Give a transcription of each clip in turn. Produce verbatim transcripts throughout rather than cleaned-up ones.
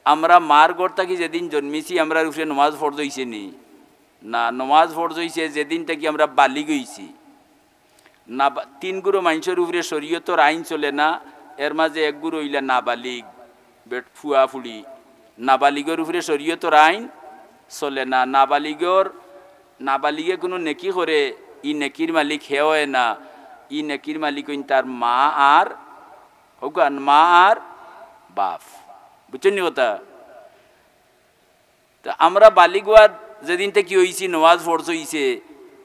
আমরা মার ঘর থাকি যেদিন জন্মিছি, আমরার উপরে নমাজ ফরজ অইছে নি? না, নমাজ ফরজ অইছে যেদিন থাকি আমরা বালিগ অইছি। না, তিন গুরু মানষর উপরে শরীয়তর আইন চলে না। এর মাঝে এক গুরু অইলা নাবালিগ, বেট-, ফুয়া ফুড়ি। নাবালিগর উপরে শরীয়তর আইন চলে না। নাবালিগর, নাবালিগে কুনু নেকি করে, ই নেকির মালিক হে অয় না, ই নেকির মালিক অইন তার মা আর, হউকান, মা আর বাফ। বুঝছইন নি কথা? তে আমরা বালিগ অওয়ার যেদিন থাকি অইছি, নমাজ ফরজ অইছে,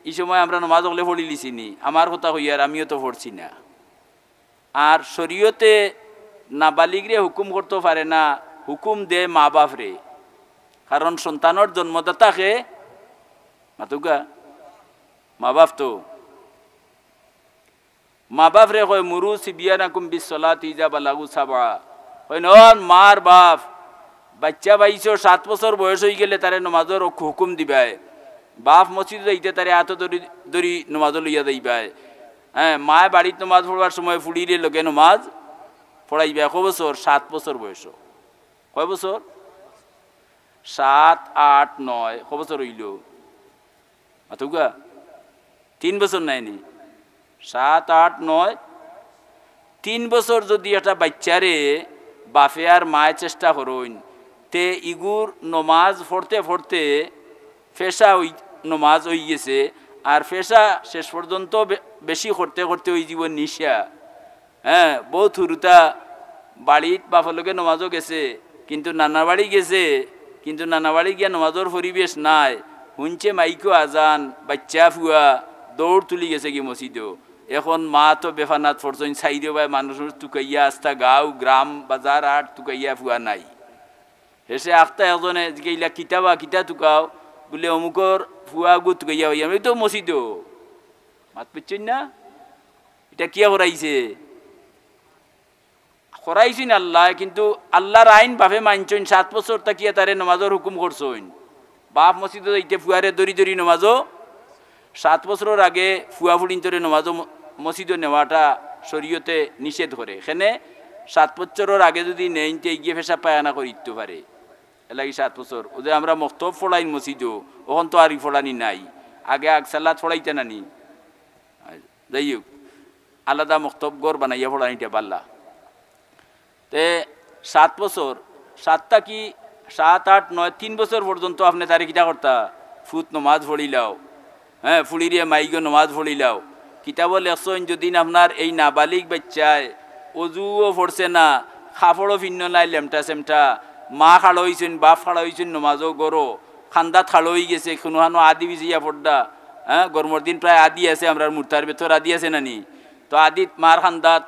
ই সময় আমরা নমাজ অকলে ফড়িলিছি নি? আমার কথা কইয়ার, আমিও তো ফড়ছি না। আর শরীয়তে নাবালিগরে হুকুম করতো পারে না, হুকুম দে মা বাফরে। কারণ সন্তানর জন্মদাতা কে? মাতউক্কা, মা বাফ তো। মা বাফরে কয়, "মুরু সিবিয়ানাকুম বিসসালাতি ইজা বালাগু সাবআ।" কয়, "নন মার বাফ, বাইচ্চা পাইছো, সাত বছর বয়স অইগেলে তারে নমাজর হুক-, হুকুম দিবায়। বাফ মসজিদো যাইতে তারে আতো ধরি, ধরি নমাজো লইয়া যাইবায়। হ্যাঁ, মায় বাড়িত নমাজ পড়বার সময় ফুড়িরে লগে নমাজ পড়াইবায়।" কয় বছর? সাত বছর বয়স। কয় বছর? সাত, আট, নয়। কয় বছর অইলো? মাতউক্কা? তিন বছর নায় নি? সাত, আট, নয়, তিন বছর যুদি একটা বাইচ্চারে বাফে আর মায় চেষ্টা করইন, তে ইগুর নমাজ পড়তে পড়তে পেশা অই-, নমাজ অইগেছে, আর পেশা শেষ পর্যন্ত বে-, বেশি করতে করতে অইযিবো নিশা। হ্যাঁ, বউত হুরুতা বাড়িত বাফর লগে নমাজো গেছে, কিন্তু নানা বাড়ি গেছে, কিন্তু নানা বাড়ি গিয়া নমাজর পরিবেশ নাই। হুনছে মাইকো আজান, বাইচ্চা ফুয়া দৌড় তুলি গেছেগি মসজিদো। এখন মা তো বেফানাত পড়ছইন, চাইরোবায় মানুষ তুকাইয়া, আস্তা গাঁও, গ্রাম, বাজার, হাট তুকাইয়া ফুয়া নাই। হেষে আখতা একজনে জিকাইলা, "কিতা বা, কিতা তুকাও?" বুলে, "অমুকর ফুয়াগু তুকাইয়া অইয়া।" আমি তো মসজিদো। মাত বুঝছইন না? ইটা কিয়া করাইছে? করাইছইন আল্লায়, কিন্তু আল্লার আইন বাফে মানছইন, সাত বছর থাকিয়া তারে নমাজর হুকুম করছইন। বাফ মসজিদো যাইতে ফুয়ারে ধরি ধরি নমাজো, সাত বছরর আগে ফুয়া ফুড়িন্তরে নমাজো ম-, মসজিদো নেওয়াটা শরীয়তে নিষেধ করে। কেনে সাত বছরর আগে যুদি নেইন, তে ইগিয়ে পেশাব পায়খানা করিতো পারে। এরলাগি সাত বছর। অউ যে আমরা মক্তব পড়াইন মসজিদো, অখন তো আর ই পড়ানি নাই। আগে আগ সালাত পড়াইতা না নি? যাই হউক, আলাদা মক্তব ঘর বানাইয়া পড়ানিটা বালা। তে সাত বছর, সাত থাকি সাত, আট, নয়, তিন বছর পর্যন্ত আপনে তারে কিতা করতা? ফুত নমাজ পড়িলাও, হ্যাঁ, ফুড়িরে মাইগো নমাজ পড়িলাও। কিতাবো লেখছইন, যদিন আপনার এই নাবালিগ বাইচ্চায় অজুও পড়ছে না, কাপড়ও ফিন্ন নাই, লেমটা সেমটা, মা খাড়া অইছইন, বাফ খাড়া অইছইন, নমাজও গরো, কান্দাত খাড়া অইগেছে, কুনুখানো আদি বিছিয়া পড়দা, হ্যাঁ, গরমর দিন প্রায় আদি আছে, আমরার মুর্তার ভেতর আদি আছে না নি? তো আদিত মার কান্দাত,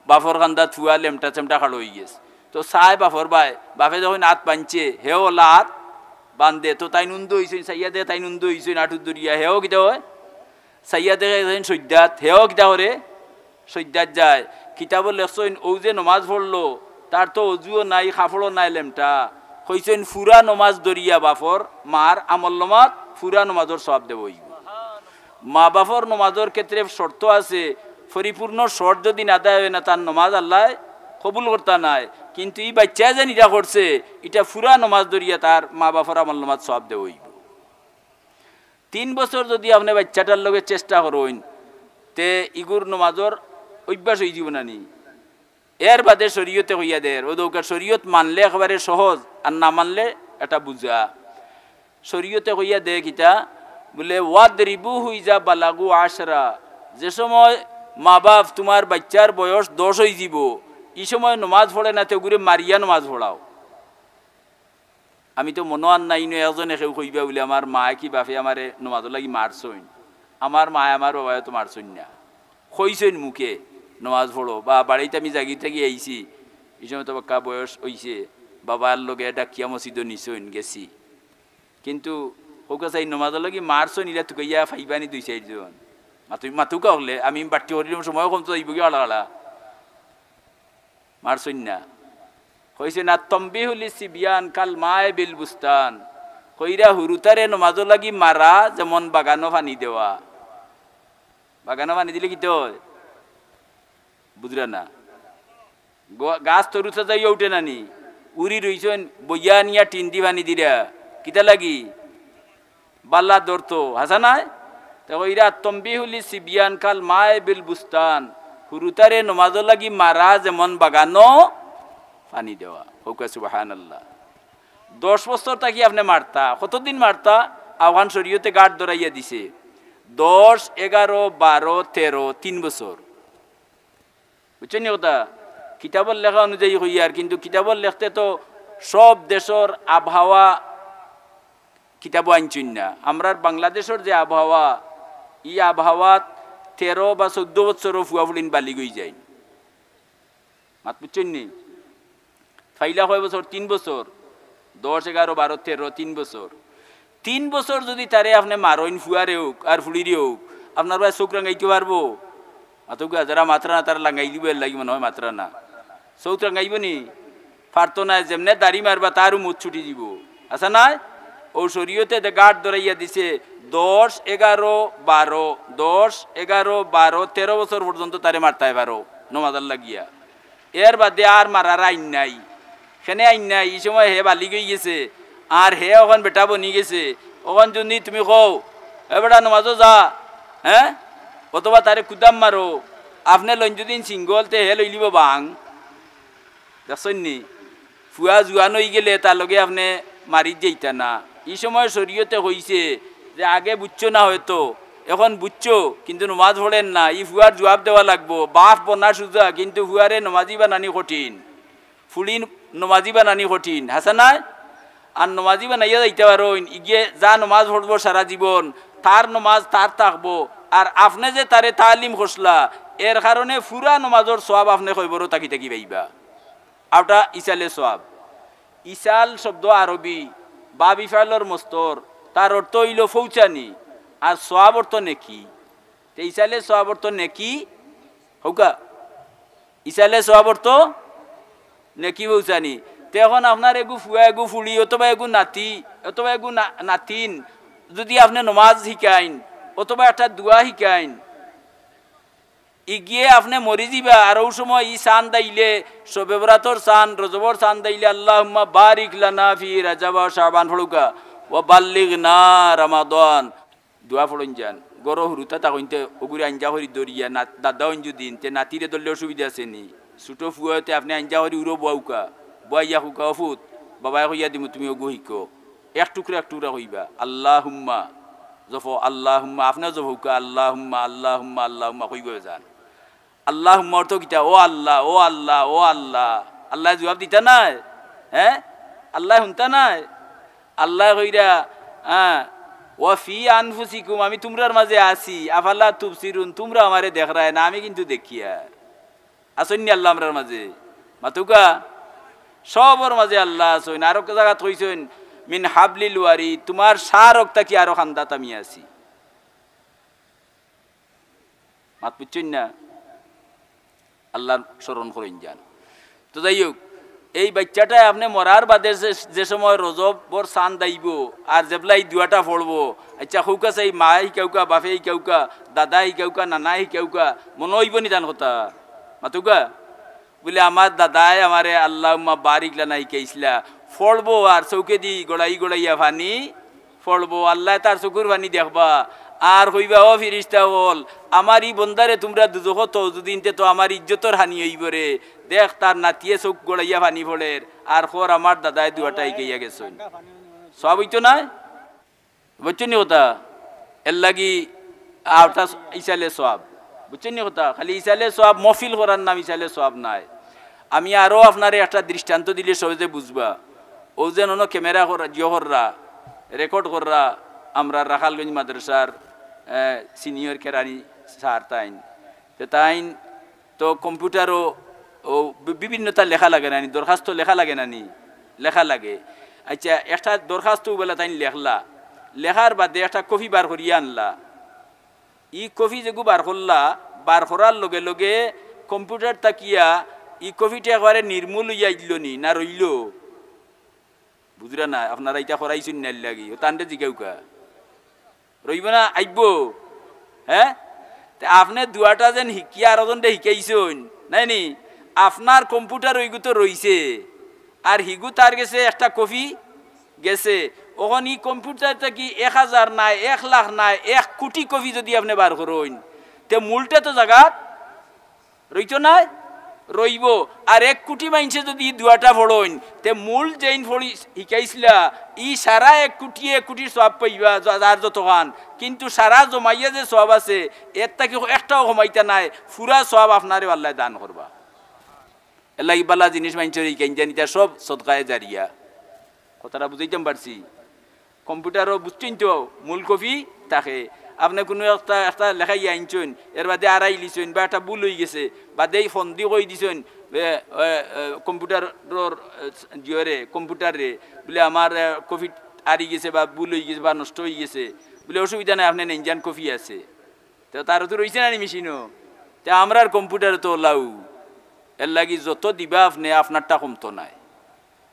বাফর কান্দাত ফুয়া লেমটা সেমটা খাড়া অইগেছে। তো চায় বাফর বায়, বাফে যখন আত বানছে, হেও অলা আত বান্দে, তো তাইন উন্দু অইছইন, চাইয়া দে তাইন উন্দু অইছইন, আটুত ধরিয়া, হেও কিতা অয়? চাইয়া দেখে তাইন সইজদাত, হেও কিতা করে? সইজদাত যায়। কিতাবো লেখছইন, অউ যে নমাজ পড়লো, তার তো অজুও নাই, কাপড়ও নাই, লেমটা। কইছইন, ফুরা নমাজ ধরিয়া বাফর, মার আমলনামাত ফুরা নমাজর সওয়াব দেওয়া অইবো। মা বাফর নমাজর ক্ষেত্রে শর্ত আছে, পরিপূর্ণ শর্ত যদিন আদায় অয় না, তার নমাজ আল্লায় কবুল করতা নায়। কিন্তু ই বাইচ্চায় যেন ইটা করছে, ইটা ফুরা নমাজ ধরিয়া তার মা বাফর আমলনামাত সওয়াব দেওয়া অইবো। তিন বছর যুদি আপনে বাইচ্চাটার লগে চেষ্টা করইন, তে ইগুর নমাজর অভ্যাস অইযিবো না নি? এর বাদে শরীয়তে কইয়া দের, অউ দৌকার শরীয়ত মানলে একেবারে সহজ, আর না মানলে এটা বুঝা। শরীয়তে কইয়া দে কিতা? বুলে, "ওয়াদরিবুহু ইজা বালাগু আশরা।" যে সময় মা বাফ তুমার বাইচ্চার বয়স দশ অইযিবো, ই সময় নমাজ পড়ে না, তে অগুরে মারিয়া নমাজ পড়াও। আমি তো মনো আর নাই নু একজনে কেউ কইবা বুলে, "আমার মায় কি বাফে আমারে নমাজর লাগি মারছইন? আমার মায় আমার বাবায় তো মারছইন না।" কইছইন মুখে, "নমাজ পড়ো," বা বাড়িত আমি জাগি থাকি আইছি, ই সময় তো বাক্কা বয়স অইছে, বাবার লগে ডাকিয়া মসজিদো নিছইন, গেছি। কিন্তু কউক্কা চাই নমাজর লাগি মারছইন, ইলা তুকাইয়া পাইবা নি দুই চাইরজন? মাতু-, মাতুক্কা অকলে, আমি বাট্টি করিলাম, সময় কম তো যাইবোগি আলা আলা। মারছইন না। কইছইন, "আত-তানবীহু লিস-সিবিয়ান কাল মায়ে বিল বুস্তান।" কইরা হুরুতারে নমাজর লাগি মারা যেমন বাগানো পানি দেওয়া। বাগানো পানি দিলে কিতা অয়? বুঝরা না? গ-, গাছ তরুতা যাইয়া উঠে না নি? উড়ি রইছইন, বইয়া আনিয়া টিন দি পানি দিরা। কিতা লাগি? বালা ধরতো, হাছা নায়? তে কইরা, "তম্বিহুলি সিবিয়ান কাল মায়ে বিল বুস্তান।" হুরুতারে নমাজর লাগি মারা যেমন বাগানো পানি দেওয়া। কউক্কা সুবহানাল্লাহ। দশ বছর থাকি আপনে মারতা, কতদিন মারতা? আফগান শরীয়তে গাট ধরাইয়া দিছে। দশ, এগারো, বারো, তেরো, তিন বছর। বুঝছইন নি কথা? কিতাবর লেখা অনুযায়ী কইয়ার, কিন্তু কিতাবর লেখতে তো সব দেশর আবহাওয়া কিতাবো আনছইন না। আমরার বাংলাদেশর যে আবহাওয়া, ই আবহাওয়াত তেরো বা চৌদ্দ বছরও ফুয়া ফুড়িন বালিগ অইযাইন। মাত বুঝছইন নি? ফাইলা কয় বছর? তিন বছর। দশ, এগারো, বারো, তেরো, তিন বছর। তিন বছর যুদি তারে আপনে মারইন, ফুয়ারে অউক আর ফুড়িরে অউক, আপনার বায় চউখ রাঙাইতো পারবো? মাতউক্কা, যারা মাতরা না, তারা লাঙাই দিবো, এরলাগি মনে অয় মাতরা না। চউখ রাঙাইবো নি? পারতো নায়, যেমনে দাড়ি মারবা, তারও মুত ছুটি দিবো। হাছা নায়? অউ শরীয়তে দে গাট ধরাইয়া দিছে, দশ, এগারো, বারো, দশ, এগারো, বারো, তেরো বছর পর্যন্ত তারে মারতায় পারো, নমাজর লাগিয়া। এর বাদে আর মারার আইন নাই। কেনে আইন নাই? ই সময় হে বালিগ অইগেছে, আর হে অখন বেটা বনিগেছে। অখন যুদি তুমি কও, "এ বেটা, নমাজো যা," হে? অথবা তারে কুদাম মারো, আপনে লইন যুদি সিঙ্গল, তে হে লইলিবো বাং। দেখছইন নি? ফুয়া জুয়ান অইগেলে তার লগে আপনে মারিত যাইতা না। ই সময় শরীয়তে কইছে যে আগে বুঝছো না হয়তো, অখন বুঝছো, কিন্তু নমাজ পড়ের না, ই ফুয়ার জুয়াব দেওয়া লাগবো। বাফ বনা সুজা, কিন্তু ফুয়ারে নমাজি বানানি কঠিন, ফুড়ি নমাজি বানানি কঠিন, হাছা নায়? আর নমাজি বানাইয়া যাইতা পারইন, ইগিয়ে যা নমাজ পড়বো সারা জীবন, তার নমাজ তার থাকবো। আর আপনে যে তারে তালিম করছলা, এর কারণে ফুরা নমাজর সওয়াব আপনে কবরো থাকি থাকি পাইবা। অউটা ইসালে সওয়াব। ইসাল শব্দ আরবি, বাব ইফালর মস্তর, তার অর্থ অইলো পৌঁছানি, আর সওয়াব অর্থ নেকি। তে ইসালে সওয়াব অর্থ নেকি, কউক্কা? ইসালে সওয়াব অর্থ নেকি পৌঁছানি। তে অখন আপনার এগু ফুয়া, এগু ফুড়ি, অথবা এগু নাতি, অথবা এগু না-, নাতিন, যুদি আপনে নমাজ হিকাইন, অথবা একটা দোয়া হিকাইন, ইগিয়ে আপনে মরি যিবা, আর অউ সময় ই চান্দ আইলে, শবে বরাতর চান্দ, রজবর চান্দ আইলে, "আল্লাহুম্মা বারিক লানা ফি রাজাব ওয়া শাবান" পড়উক্কা, "ওয়া বাল্লিগনা রামাদান।" দোয়া পড়ইন যান। ঘরো হুরুতা থাকইনতে অগুরে আঞ্জা করি ধরিয়া, না, দাদা অইন যুদি, তে নাতিরে ধরলে অসুবিধা আছে নি? ছুটো ফুয়া অইতে আপনে আঞ্জা করি উরো বওয়াউক্কা, বওয়াইয়া কউক্কা, "ও ফুত, বাবায় কইয়া দিমু, তুমি অগু হিকো।" এক টুকরা এক টুকরা কইবা, "আল্লাহুম্মা", জপো, "আল্লাহুম্মা", আপনেও জপউক্কা, "আল্লাহুম্মা, আল্লাহুম্মা, আল্লাহুম্মা" কইবা যান। আল্লাহুম্মা অর্থ কিতা? ও আল্লাহ, ও আল্লাহ, ও আল্লাহ। আল্লায় জুয়াব দিতা নায়? হে? আল্লায় হুনতা নায়? আল্লায় কইরা, হে, "ওয়া ফি আনফুসিকুম", আমি তুমরার মাজে আছি, "আফালা তুবসিরুন", তুমরা আমারে দেখরায় না, আমি কিন্তু দেখিয়ার। আছইন নি আল্লাহ আমরার মাজে? মাতউক্কা, সবর মাজে আল্লাহ আছইন। আরক জাগাত কইছইন, "মিন হাবলিল ওয়ারিদ", তুমার শাহরগ থাকি আরো কান্দাত আমি আছি। মাত বুঝছইন না? আল্লার স্মরণ করইন যান। তো যাই হউক, এই বাইচ্চাটায় আপনে মরার বাদে যে, যে সময় রজবর চান্দ আইবো, আর যেবলা ই দোয়াটা পড়বো, আইচ্ছা, কউক্কা চাই, মায় হিকাউক্কা, বাফে হিকাউক্কা, দাদায় হিকাউক্কা, নানায় হিকাউক্কা, মনো অইবো নি তান কথা? মাতউক্কা? বুলে, "আমার দাদায় আমারে আল্লাহুম্মা বারিক লানা হিকাইছলা।" পড়বো আর চউখেদি গড়াই গড়াইয়া পানি পড়বো, আল্লায় তার চকুর পানি দেখবা, আর কইবা, "ও ফিরিস্তা অকল, আমার ই বন্দারে তুমরা দুজখো থও যুদি, ইনতে তো আমার ইজ্জতর হানি অইবো রে। দেখ, তার নাতিয়ে চউখ গড়াইয়া পানি পড়ের, আর কর আমার দাদায় দোয়াটা হিকাইয়া গেছইন।" সওয়াব অইতো নায়? বুঝছইন নি কথা? এরলাগি আ, অটা ইসালে সওয়াব। বুঝছইন নি কথা? খালি ইসালে সওয়াব, মহফিল করার নাম ইসালে সওয়াব নায়। আমি আরো আপনারে একটা দৃষ্টান্ত দিলে সহজে বুঝবা। অউ যে অনো camera কর-, জিও কররা, record কররা, আমরার রাখালগঞ্জ মাদ্রাসার, এ, senior কেরানি স্যার তাইন। তে তাইন তো computer-ও, ও বি-, বিভিন্নতা লেখা লাগে না নি, দরখাস্ত লেখা লাগে না নি, লেখা লাগে। আইচ্ছা, একটা দরখাস্ত অউ বেলা তাইন লেখলা, লেখার বাদে একটা copy বার করিয়া আনলা। ই copy যেগু বার করলা, বার করার লগে লগে computer থাকিয়া ই copy-টা একবারে নির্মূল অইয়া আইলো নি, না রইলো? বুঝরা না, আপনারা ইতা করাইছইন না এরলাগি। অউ তানরে জিকাউক্কা। রইবো না, আইবো? হে? তে আপনে দোয়াটা যেন হিকিয়া আরো জনরে হিকাইছইন, নায় নি? আপনার computer অইগু তো রইছে। আর হিগু তার গেছে একটা কপি গেছে। অখন ই কম্পিউটার থাকি এক হাজার নায়, এক লাখ নায়, এক কুটি কপি যুদি আপনে বার করইন, তে মূলটা তো জাগাত রইতো নায়, রইবো। আর এক কুটি মাইনষে যুদি ই দোয়াটা পড়ইন, তে মূল যেইন পড়ি হিকাইছলা, ই সারা এক কুটি এক কুটির সওয়াব পাইবা, যা-, যার যতখান। কিন্তু সারা জমাইয়া যে সওয়াব আছে, এর থাকি একটাও কমাইতা নায়, পুরা সওয়াব আপনারে আল্লায় দান করবা। এরলাগি বালা জিনিস মাইনষরে হিকাইন জানি, ইতা সব সদকায়ে জারিয়া। কথাটা বুঝাইতাম পারছি? কম্পিউটারও বুঝছইন তো, মূল কপি থাকে। আপনে কুনু একটা, একটা লেখাইয়া আনছইন, এর বাদে আড়াই লিছইন বা একটা ভুল অইগেছে, বাদে ই ফন্দি কই দিছইন, এ, এ, এ, কম্পিউটারর, এ, জিওরে, কম্পিউটাররে, বুলে, "আমার, এ, কপি আড়ি গেছে বা ভুল অইগেছে বা নষ্ট অইগেছে।" বুলে, "অসুবিধা নাই, আপনে নেইন যান, কপি আছে।" তে তার তো রইছে না নি মেশিনও? তে আমরার কম্পিউটারও তো অলাউ। এরলাগি যত দিবা আপনে, আপনারটা কমতো নায়।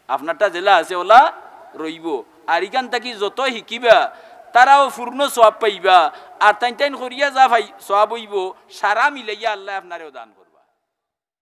আপনারটা যেলা আছে অলা রইবো। আর ইখান থাকি যত হিকিবা, তারাও পূর্ণ সওয়াব পাইবা। আর তাইন তাইন করিয়া যা পাই-, সওয়াব অইবো, সারা মিলাইয়া আল্লায় আপনারেও দান করবা।